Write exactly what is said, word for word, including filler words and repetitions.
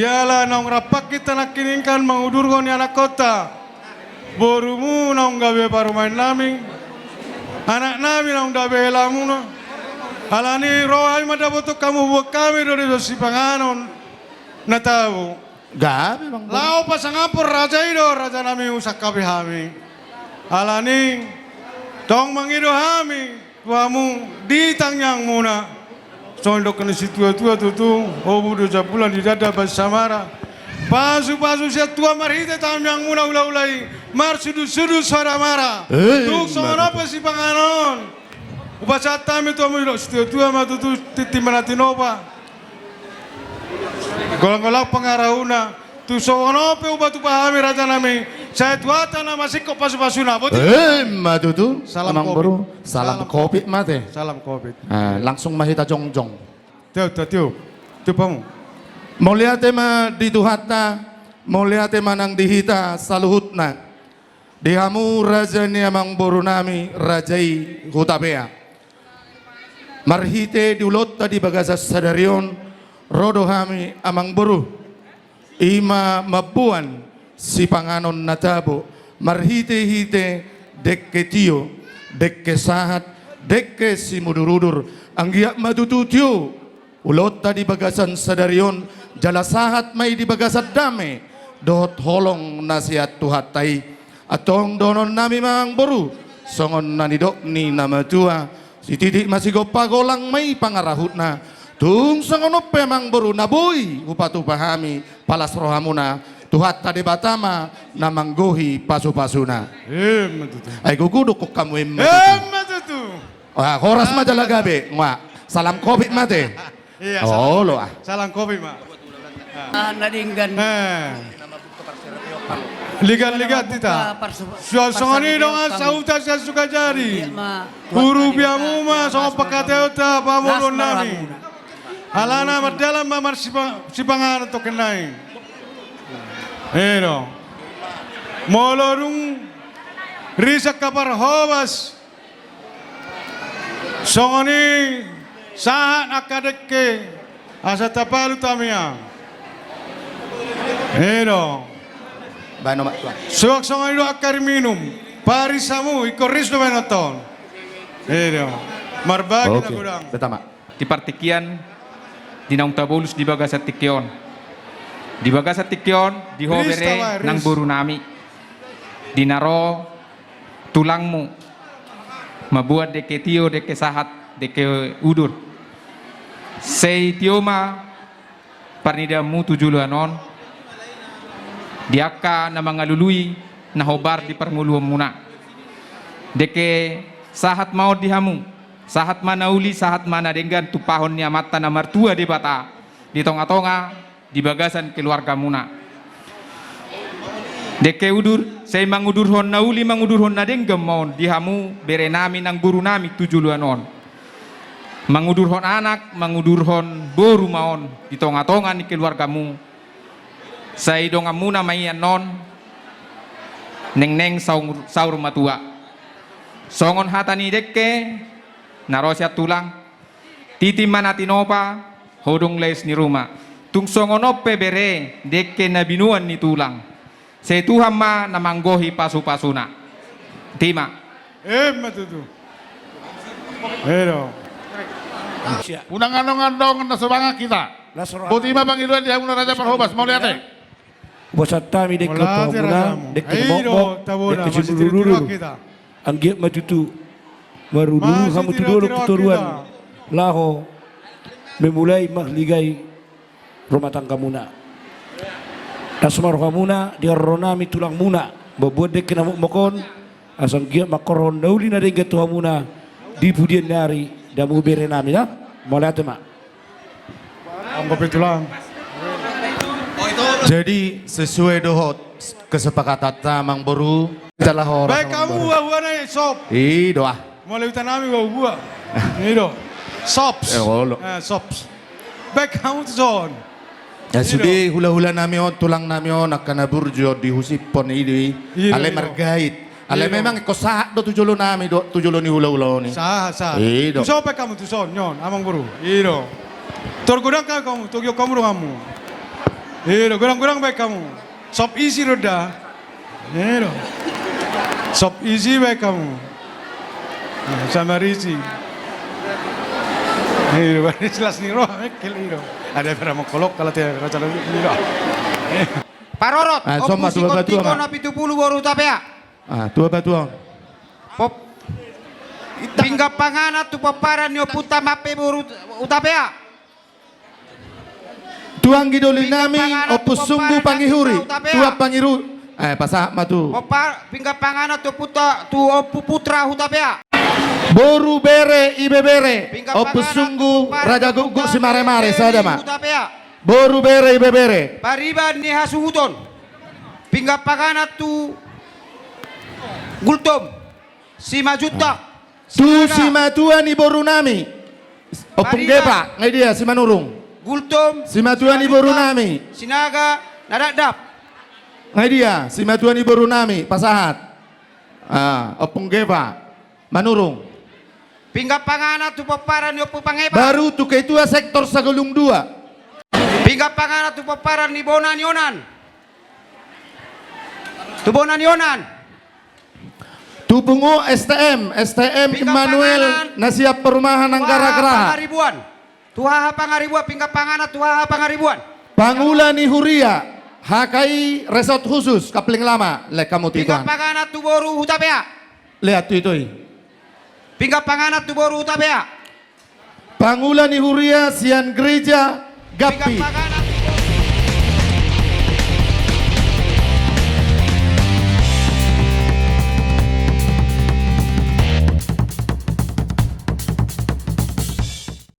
Jala naung rap hita nangkining mangudurhon ianakhonta, borumu naung gabe parumaennami, anaknami naung gabe helamuna. Alani ro hami mandapothon hamu, huboan hami do dison sipanganon na tabo. Gabe, Amangboru. Laho pasangaphon raja i do, rajanami, husangkapi hami. Alani tong mangido hami tu hamu di tangiangmuna. Songon didok ni situatua tutu, obu do jambulan di dada baen samara. Pasupasu sian Tuhan marhite tangiangmuna hulahula i, marsudusudu sada mara. Eh, tung songon on pe sipanganon. Hupasahat hami tu hamu, didok situatua ma tutu, tintin ma na tinopa, golanggolang pangarahutna. Tung songon on pe hupatupa hami, rajanami, sai Tuhanta na masingkop pasupasuna. Boti? Emma tutu, Amangboru. Salam covid. Salam covid ma ate. Salam covid. Ah, langsung ma hita jongjong. Tiup, tiup, tiup. Tiup hamu. Mauliate ma di Tuhanta, mauliate ma nang di hita saluhutna. Di hamu raja ni amangborunami, raja i Hutapea. Marhite di ulaonta di bagasan sadari on, ro do hami, Amangboru, i ma mamboan sipanganon na tabo, marhitehite dengke tio, dengke sahat, dengke simudurudur. Anggiat ma tutu tio ulaonta di bagasan sadari on, jala sahat ma i di bagasan dame dohot holong na sian Tuhanta i. Antong dohononnami ma, Amangboru, songon na nidok ni na matua: Sititik ma sigompa, golang ma i pangarahutna. Tung songon on pe, Amangboru, na boi hupatupa hami, palas rohamuna, Tuhanta Debata ma na manggohi pasupasuna. Emma tutu. Ai gogo do hamu, emma tutu. Emma tutu. Ah, horas ma jala gabe. Wah, salam covid ma ate. Iya, olo, ah. Salam covid ma. Ah, na denggan. Eh. Ligat-ligat hita. Suang songon i dongan sahuta sian Sukajadi. Huurupi hamu ma songon pangkataionta, pangoluonnami. Alana mardalan ma marsipa-, sipanganon tongkin nai. I do. Molo dung ris angka parhobas, songon i sahat angka dengke, asa tapalu tamiang. I do. Baen ma, Tuan. Suang songon i do angka air minum. Paris hamu, ingkon ris do baenonta on. I do. Marbagi na godang. Oke. Betama. Di partingkian, di naung tabolus di bagasan tingki on. Di bagasan tingki on, di ho bere nang borunami. Di na ro tulangmu mamboan dengke tio, dengke sahat, dengke udur. Sai tio ma parnidaanmu tu joloan on di angka na mangalului na hombar di parngoluonmuna. Dengke sahat ma on di hamu, sahat ma na uli, sahat ma na denggan tumpahon ni Amanta na martua Debata di tongatonga di bagasan keluargamuna. Dengke udur, sai mangudurhon na uli, mangudurhon na denggan ma on di hamu berenami nang borunami tu joloan on. Mangudurhon anak, mangudurhon boru ma on di tongatonga ni keluargamu. Sai donganmuna ma i annon, nengneng saur, saur matua. Songon hata ni dengke na ro sian tulang: Tintin ma na tinopa, hodong lais ni ruma. Tung songon on pe bere, dengke na binoan ni tulang, sai Tuhan ma na manggohi pasupasuna. Botima. Emma tutu. I do. Unang adong-adong na so mangan hita. Botima pangidoan di hamu na raja parhobas, mauliate. Hupasahat hami dengke tu hamuna, dengke na mokmok, dengke simudurudur. Anggiat ma tutu marujung hamu tu dolok tu toruan, laho memulai marligai rumah tanggamuna. Las ma rohamuna di haroro nami tulangmuna mamboan dengke na mokmok on, asa anggiat mangkorhon na uli na denggan tu hamuna di pudian ni ari, hamu bere nami, ya. Mauliate ma. Anggo pe tulang. Jadi sesuai dohot kesepakatanta, Amangboru, kita laho. Baen hamu huahua nai, sop. I do, ah. Molo huta nami huahua. I do. Sops. Eh, olo. Eh, sops. Baen hamu tu son. Ya, sude hulahula nami on, tulang nami on, angka na burju on dihusipon i do i. Alai margait. Alai memang ingkon sahat do tu jolo nami do, tu jolo ni hulahula on i. Sahat, sahat. I do. Tu son pe hamu tu son, nyon, Amangboru. I do. Tor godang hamu, togion hamu donganmu. Iro, godang-godang baen hamu. Sop isi do da. Iro. Sop isi baen hamu. Nah, sama risi. Iro, baen jelas ni roha, mekkel iro. Ada pera mengkolok kalau tiada raja lalu iro. Parorot, ah, somma, ompung tua, tua, Sikontingkon ma. Na pitu pulu boru Hutapea. Ah, tua, tua. Pop. Pinggan panganan tu pomparan ni ompunta Mampe boru Hutapea. Tu anggi doli nami, Ompu Sunggu Pangihuri, Tuan Pangiru, eh, pasahat ma tu. Pinggan panganan tu ompu, tu Ompu Putra Hutapea. Boru, bere, ibebere, Ompu Sunggu, Raja Gukguk, Simaremare, sada ma. Boru, bere, ibebere. Pariban ni hasuhuton. Pinggan panganan tu Gultom. Simanjuntak. Tu simatua ni boru nami. Ompung Gepa, nga i dia Simanurung. Gultom. Simatua ni boru nami. Sinaga na dakdak. Nga i dia simatua ni boru nami, pasahat. Ah, Ompung Gepa. Manurung. Pinggan panganan tu pomparan ni Ompu Pangepa. Baru tu ketua sektor Sagolung dua. Pinggan panganan tu pomparan ni bona ni onan. Tu bona ni onan. Tu pungu S T M, S T M Immanuel, na sian Perumahan Anggara Geraha. Pinggan panganan tu Haha Pangaribuan. Tu Haha Pangaribuan, pinggan panganan tu Haha Pangaribuan. Pangula ni huria, H K I Resort Khusus, Kapling Lama, lehon hamu tu i, Tuan. Pinggan panganan tu boru Hutapea. Lehon tu i, tu i. Pinggan panganan tu boru Hutapea. Pangula ni huria sian Gereja Gappi. Pinggan panganan